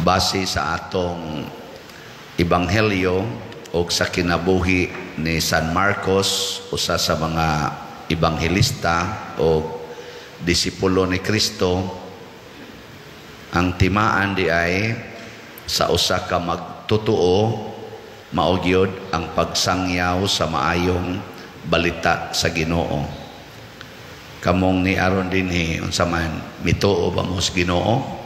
Base sa atong ebanghelyo o sa kinabuhi ni San Marcos, usa sa mga ebanghelista o disipulo ni Kristo, ang timaan di ay sa usa ka magtotoo, mao gyud ang pagsangyaw sa maayong balita sa Ginoo. Kamong ni aron dinhi, unsa man, mituo ba mo sa Ginoo?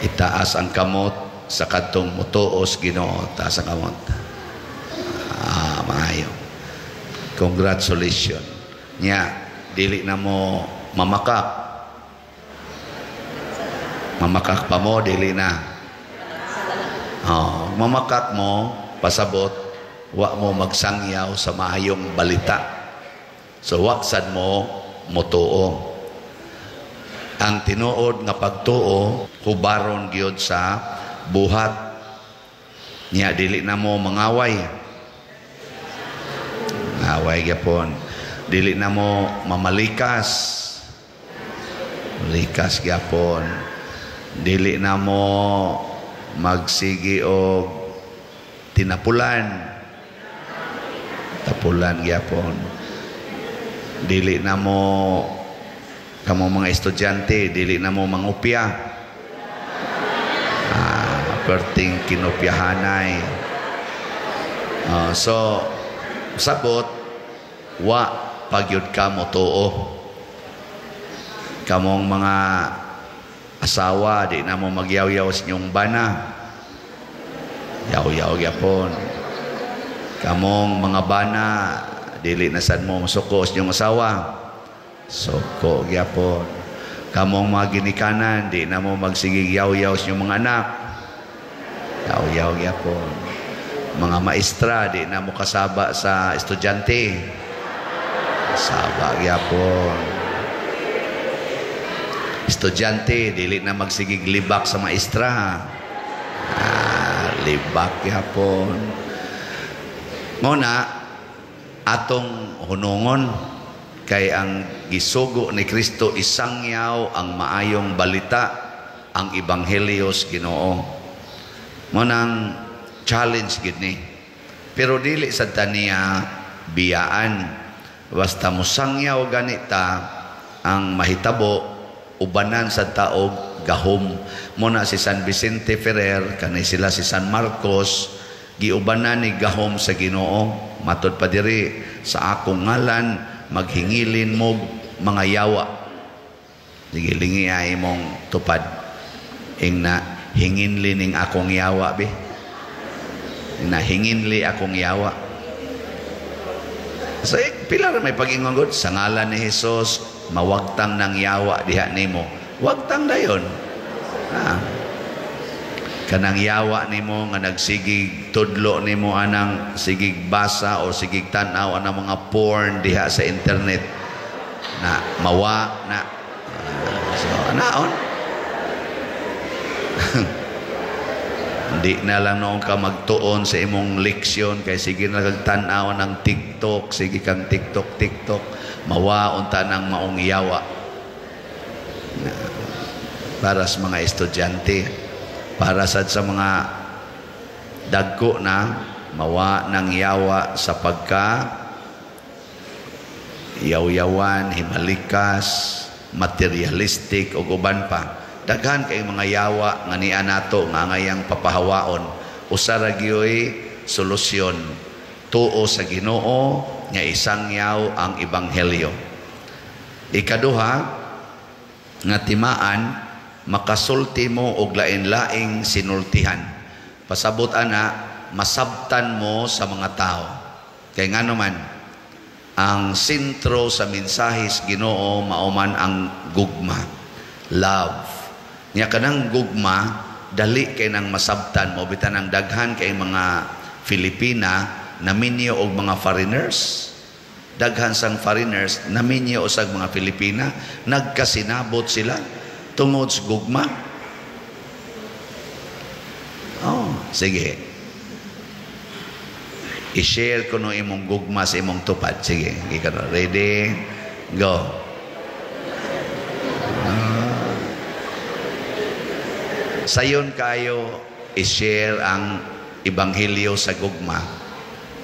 Itaas ang kamot sa kadtong mutuo sa Ginoo. Taas ang kamot. Ah, maayo. Congratulations. Nya, dili na mo mamakak. Mamakak pa mo, dili na. Oh, mamakak mo, pasabot, wa mo magsangyaw sa maayong balita. So, wa sad mo motuo. Ang tinuod nga pagtuo, hubaron gyud sa buhat. Nya, dili na mo mangaway. Ngaway gyapon. Dili na mo mamalikas. Likas gyapon. Dili na mo magsigi og tinapulan. Tapulan gyapon. Dili na mo, kamo mga estudyante, dili na mo mangupya. Ah, perting kinupyahanay. So sabot, wa pagyud ka mo tuo. Kamong mga asawa, di na mo magyaw-yaw sa inyong bana. Yaw-yaw gyapon. Kamong mga bana, dili na sad mo masuko sa inyong asawa. Suko gyapon. Kamong mga ginikanan, di na mo magsigig yaw-yaw sa inyong mga anak. Yaw-yaw gyapon. Mga maestra, di na mo kasaba sa estudyante. Saba gyapon. Estudyante, dili na magsigig libak sa maestra. Ah, libak gyapon. Muna, atong hunungon kay ang gisugo ni Kristo, isangyaw ang maayong balita, ang ebanghelyo sa Ginoo. Mo nang challenge gid ni. Pero dili sad ta niya biyaan. Basta mosangyaw ganita, ang mahitabo, ubanan sa taog gahom. Muna si San Vicente Ferrer, kani sila si San Marcos, giubanan ni gahom sa Ginoo. Matod pa diri, "Sa akong ngalan maghingilin mo mga yawa." Sige, lingi ay imong tupad. Ingna, "Hinginli ning akong yawa bi." Ingna, "Hinginli akong yawa." So, eh, pila ra may pag-ingon gud, "Sa ngalan ni Jesus, mawagtang ng yawa diha nimo." Wagtang dayon. Ah. Kanang yawa nimo nga nagsigig tudlo nimo anang sigig basa o sigig tan-aw anang mga porn diha sa internet na mawa na. Ah, so anaon, hindi na lang noon ka magtuon sa imong leksyon kay sige na kag tan-aw ng TikTok, sige kang TikTok TikTok, mawa unta ng maong yawa. Na, para sa mga estudyante, para sad sa mga dagko na, mawa ng yawa sa pagka yaw-yawan, himalikas, materialistic ug uban pa. Daghan kay mga yawa nga niya nato nga ngayang papahawaon. Usa ra gyoy solusyon: tuo sa Ginoo nga isangyaw ang ebanghelyo. Ikaduha nga timaan, makasulti mo og lain-laing sinultihan. Pasabot ana, masabtan mo sa mga tao. Kay ngano man, ang sentro sa mensahe sa Ginoo mao man ang gugma, love. Nya kanang gugma, dali kay nang masabtan mo. Bitan ang daghan kay mga Filipina naminyo og mga foreigners. Daghan sang foreigners naminyo usag mga Filipina, nagkasinabot sila tungod sa gugma. Oh, sige. I-share ko no imong gugma sa imong tupad. Sige, gikan. Ready? Go. Ah. Sayon kayo i-share ang ebanghelyo sa gugma.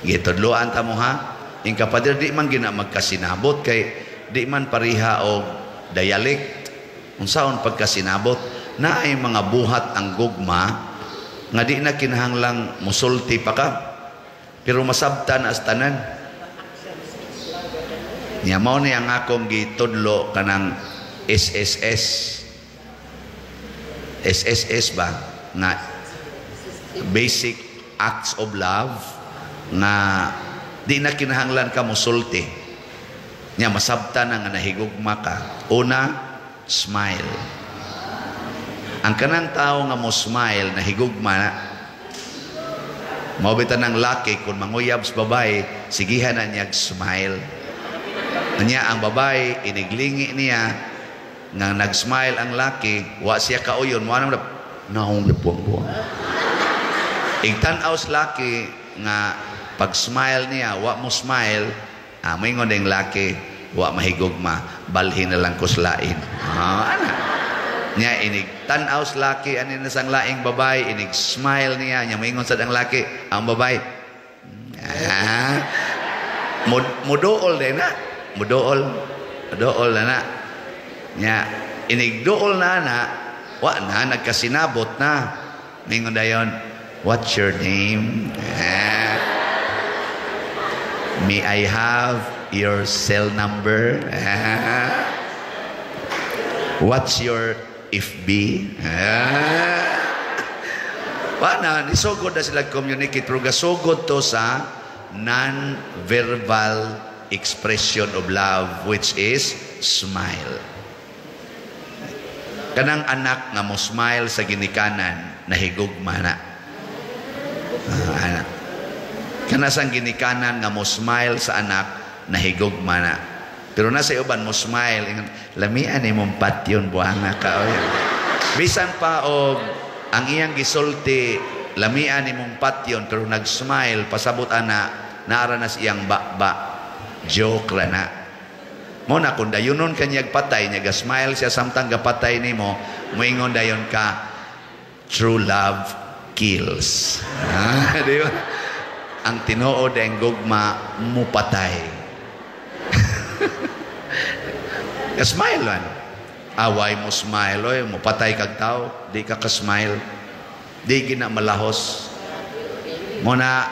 Gitudloan ta mo, ha. Ing kapader, di man gina magkasinabot kay di man pariha og dialect. Unsaon pagkasinabot? Naay mga buhat ang gugma nga di na kinahanglang musulti pa ka. Pero masabtan as tanan. Nya mao ni ang akong gitudlo kanang SSS. SSS ba? Nga basic acts of love nga di na kinahanglan ka musulti. Nya masabtan na nga nahigugma ka. Una, smile. Ang kanang tao nga mo smile, nahigugma na. Mao bitaw ng laki kung manguyab sa babae, sigihan na niya smile. Nya ang babae iniglingi niya nga nag-smile ang laki, wa siya kauyon, mo anong naong gibuang-buang. Igtan-aw sa laki nga pag smile niya, wa mo smile, moingon ding laki, wa mahigugma, balhin na lang ko sa lain. Ana. Niya inig tan-aw sa laki ani na sang laing babae, inig smile niya, nya moingon sad ang laki, ang babae. Muduol din na. Muduol. Muduol na na. Nya inig duol na na, wa na nagkasinabot na. Mingon dayon, "What's your name? May I have your cell number? What's your FB?" Wa na, nisugod na sila communicate, pero gasugod to sa non-verbal expression of love, which is smile. Kanang anak nga mo smile sa ginikanan, nahigugma na. Anak. Kana sang ginikanan nga mo smile sa anak, nahigugma na. Pero nasa uban mo smile, ingon, "Lamian imong patyon, buhanga ka." Oy. Bisan pa og ang iyang gisulti, "Lamian imong patyon," pero nag-smile, pasabot ana, naara na siyang ba-ba. Joke ra na. Mo na kung dayunon ka niyag patay, niya ga-smile siya samtang gapatay nimo, moingon dayon ka, "True love kills." Di ba? Ang tinuod ang gugma mupatay. Ka-smile man. Away mo smile, oy, mupatay kag tao, di ka ka-smile. Di gina malahos. Mo na,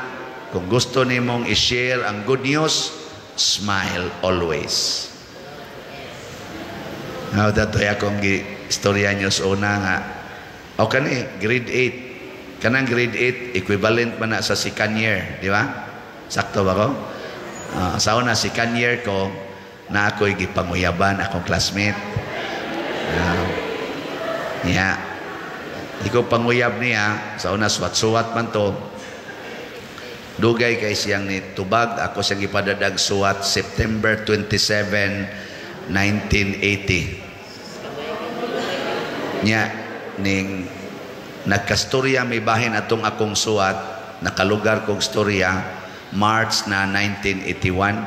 kung gusto nimong i-share ang good news, smile always. Now, datoy akong istorya nyo sa una nga, o kani, grade 8. Kanang grade 8, equivalent man na sa second year, di ba? Sakto ba ko? Sa una, second year ko, na ako'y gipanguyaban akong classmate. Yeah. Di ko panguyab niya, sa una suwat-suwat man to. Dugay kay siyang ni tubag, ako siyang gipadadag suwat September 27, 1980. Nya, ning nagkastorya may bahin atong akong suwat, nakalugar kong storya, March na 1981.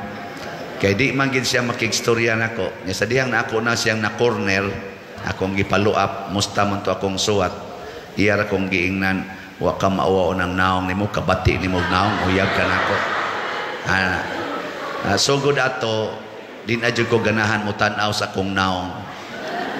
Kay di man gid siya makigstorya nako. Nya sa dihang na ako na siyang na corner, akong gipaluap, musta man to akong suwat. Iya ra kong giingnan, "Wa ka mauwaw ng naong nimo, kabati nimo naong, uyab ka nako." Sugod ato, di na jud ko ganahan mo tan-aw sa akong naong.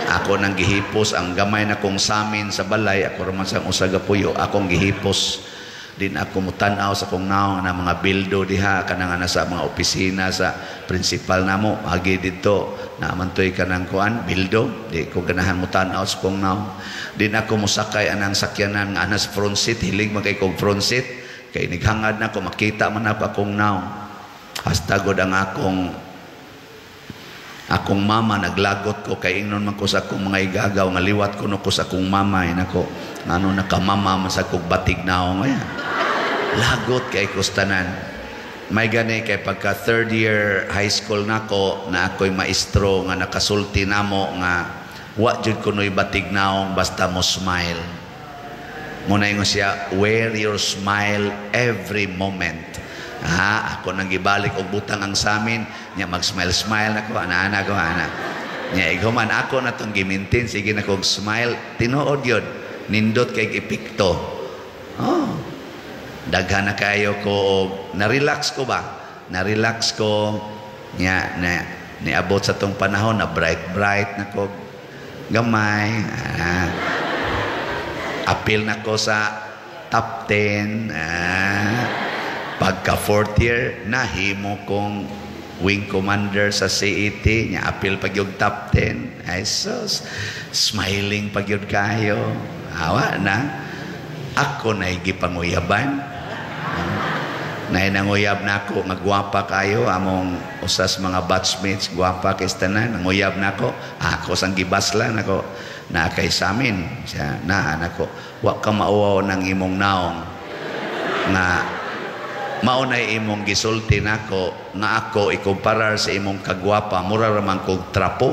Ako nang gihipos ang gamay na kong samin sa balay, ako raman sang usa ka puyo, akong gihipos. Di na ako mutan-aw sa akong naong na mga bildo diha kanang nasa mga opisina sa principal namo agi didto na mantoy kanang kuan bildo, di ko ganahan mutan-aw sa akong naong. Di na ako mosakay anang sakyanan nga anas front seat, hilig man kay kog front seat kay nighangad na ko makita man ako akong naong. Hasta gud ang akong mama naglagot ko kay ingnon man ko sa akong mga igagaw nga liwat kuno ko sa akong mama, eh, nako ngano nakamama man sa kog batig naong ay. Lagot kay kustanan. May gani kay pagka third year high school nako na ako'y maestro nga nakasulti namo nga wa jud kuno'y batig naong basta mo smile. Muna ingon siya, "Wear your smile every moment." Ha, ako nang gibalik og butang ang samin, nya mag-smile-smile nako, ana-ana ko, ana. Nya ighuman ako na tong gimintin, sige na kog smile, tinuod yun. Nindot kay epekto. Oh. Daghan na kayo ko og na-relax ko ba? Na-relax ko nya na niabot sa tong panahon na bright bright na ko gamay. Apil na ko sa top 10. Pagka fourth year, nahimo kong wing commander sa CET nya, apil pag yung top 10. Ay sus, smiling pag yun kayo. Awa na ako na gipanguyaban. Na nanguyab na ako nga gwapa kayo among usas mga batchmates, gwapa kay tanan. Nanguyab na ako, ako sang gibasla nako na kay samin siya na nako, wa ka mauwaw ng imong naong nga mao na imong gisulti nako nga ako ikumparar sa imong kagwapa, mura ra man kog trapo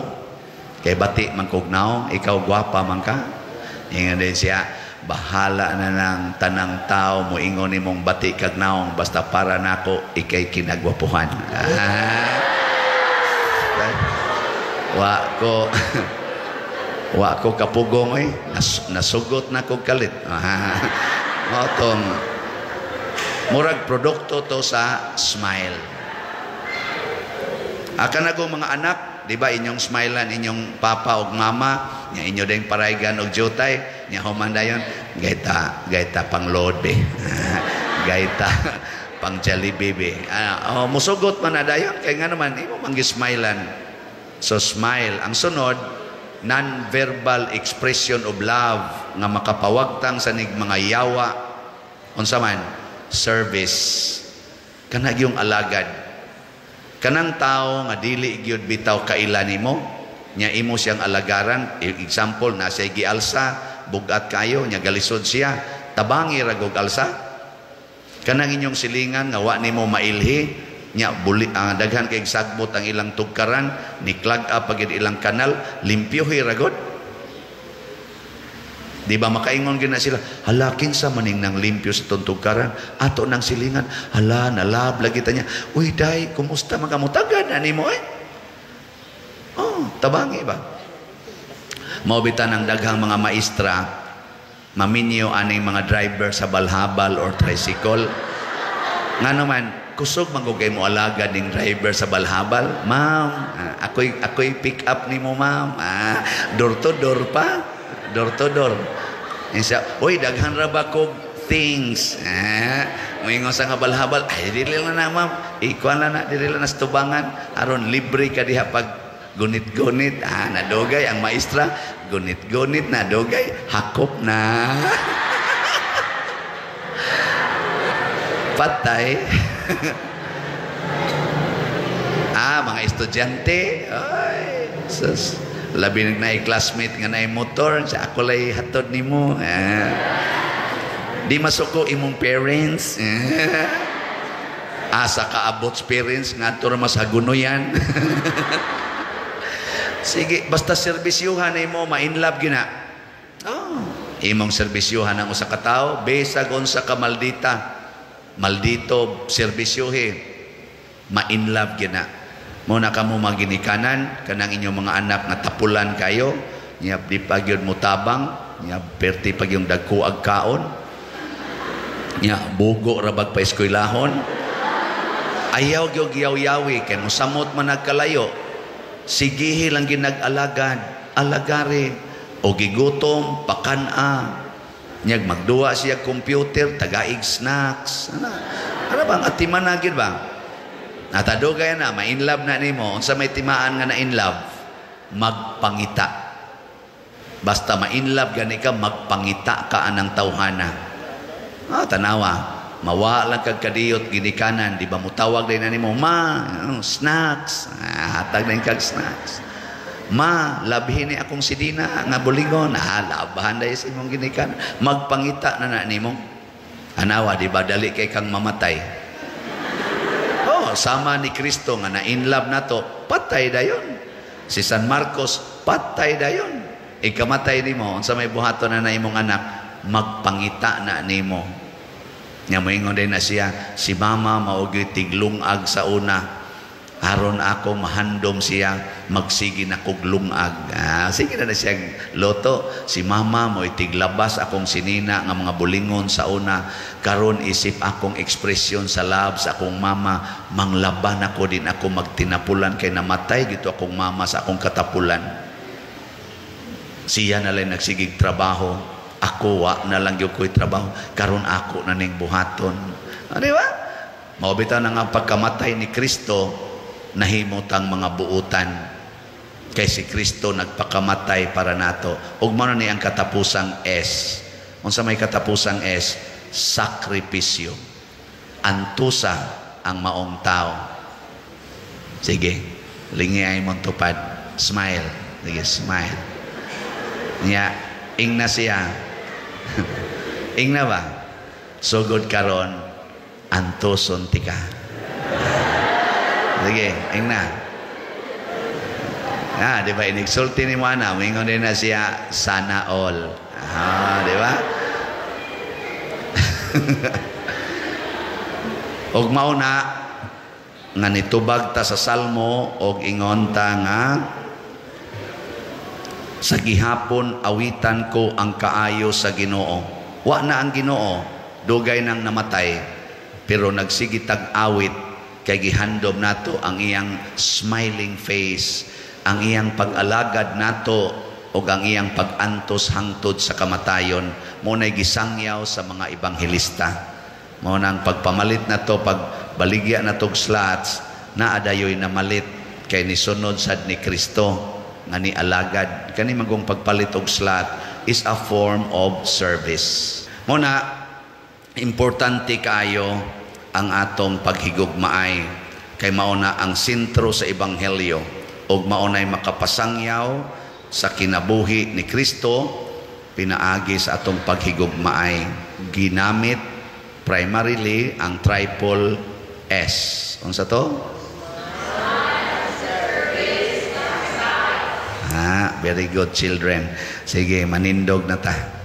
kay bati man kog naong, ikaw gwapa man ka. Ingon din siya, bahala na ng tanang tao moingon nimong bati kag naong, basta para nako ikay kinagwapuhan. Wa ko kapugong oy, nasugot na kog kalit. Mao tong murag produkto to sa smile. Akan ako mga anak, di ba inyong smilean inyong papa ug mama, nya inyo ding paraygan og jutay, nya human dayon gaita gaita pang load be. Gaita pang Jollibee be. Oh, musugot man na dayon kay nga naman imo man gismilean. So smile. Ang sunod, non-verbal expression of love nga makapawagtang sa nig mga yawa, unsa man? Service. Kana gyung alagad. Kanang tao nga dili gyud bitaw kaila nimo, nya imo siyang alagaran. Example, na siya gialsa, bugat kayo, nya galisod siya, tabangi ra gog alsa. Kanang inyong silingan nga wa nimo mailhi, nya buli, daghan kay sagbot ang ilang tugkaran, ni clog up pagid ilang kanal, limpyuhi ra gud. Di ba makaingon gyud na sila, hala, kinsa maning nang limpyo sa tugkaran, ato nang silingan, hala, nalab lagi ta niya. Uy day, kumusta man kamo, tagad na nimo eh. Oh, tabangi ba? Mao bitan ang daghang mga maestra maminyo aning mga driver sa balhabal or tricycle. Nga naman, kusog man kay mo alagad ning driver sa balhabal. Ma'am, ako'y pick up nimo, ma'am. Door to door pa. Door to door. Siya, uy, daghan ra ba kog things? Moingon sa nga balhabal, ay, dili lang na, ma'am. Ikuan lang na, dili lang na sa tubangan. Aron libre ka diha pag gunit-gunit. Nadugay ang maestra. Gunit-gunit na, dugay. Hakop na. Patay. Mga estudyante. Ay, sus. Labi na classmate nga na motor. Sa ako lay hatod nimo. Di masuko imong parents. Asa kaabot parents nga ato ra mas hagunoyan. Sige, basta serbisyuhan nimo, ma-inlove gina. Oh, imong serbisyuhan ang usa ka tawo, bisag unsa ka maldita. Maldito serbisyuhe, ma-inlove gina. Mo na kamo maginikanan kanang inyong mga anak nga tapulan kayo, nya di pa gyud mo tabang, nya perti pag yung dagkuag kaon, nya bugo ra bag pa eskwelahon. Ayaw gyud giyaw-yawi kay mosamot man nagkalayo. Sigihi lang ginag-alagad, alagari o gigutom pakan-a. Nyag magduwa siya computer, tagaig snacks. Ana, ana bang atiman na gyud ba? Natadugay na, ma-inlove na nimo. Unsa may timaan nga na-inlove? Magpangita. Basta ma-inlove gani ka, magpangita ka anang tawhana. Tanawa. Mawa lang kag kadiyot ginikanan, di ba mutawag din na nimo, ma, snacks. Hatag din kag snacks. Ma, labhin ni akong sidina nga bulingon. Labahan dahil sa imong ginikanan. Magpangita na na nimo. Anawa, di ba dali kay kang mamatay? Oh, sama ni Kristo nga na in love na to, patay dayon. Si San Marcos, patay dayon. Ikamatay nimo, unsa may buhaton na na imong anak, magpangita na nimo. Nya moingon din na siya, si mama mao gyud tiglungag sa una. Aron ako mahandom siya, magsige na kog lungag. Ah, sige na na siya loto. Si mama mo itiglabas akong sinina nga mga bulingon sa una. Karon isip akong ekspresyon sa love sa akong mama, manglaban ako, din ako magtinapulan kay namatay gito akong mama sa akong katapulan. Siya na lang nagsigig trabaho. Ako wa na lang gyud ko'y trabaho. Karon ako na ning buhaton. Ah, di ba? Mao bitaw na nga pagkamatay ni Kristo, nahimo tang mga buutan kay si Kristo nagpakamatay para nato. Ug mao na ni ang katapusang S. Unsa may katapusang S? Sakripisyo. Antusa ang maong tao. Sige, lingi ay mong tupad. Smile. Sige, smile. Nya, ingna siya. Ingna ba? Sugod karon, antuson tika. Sige, ingna. Ah, di ba inigsulti ni mo ana, moingon din na siya, "Sana all." Ah, di ba? Og mao na nga nitubag ta sa Salmo og ingon ta nga sa gihapon awitan ko ang kaayo sa Ginoo. Wa na ang Ginoo, dugay nang namatay, pero nagsige tag awit kay gihandom nato ang iyang smiling face, ang iyang pag-alagad nato ug ang iyang pag-antos hangtod sa kamatayon. Mo nay gisangyaw sa mga ebanghelista. Mao nang pagpamalit nato, pag baligya nato og slots, naa dayoy namalit kay nisunod sad ni Kristo nga ni alagad. Kani magong pagpalit og slot is a form of service. Mo na importante kaayo ang atong paghigugmaay kay mao na ang sentro sa ebanghelyo ug mao nay makapasangyaw sa kinabuhi ni Kristo pinaagi sa atong paghigugmaay. Ginamit primarily ang triple S. Unsa to? Ah, very good, children. Sige, manindog na ta.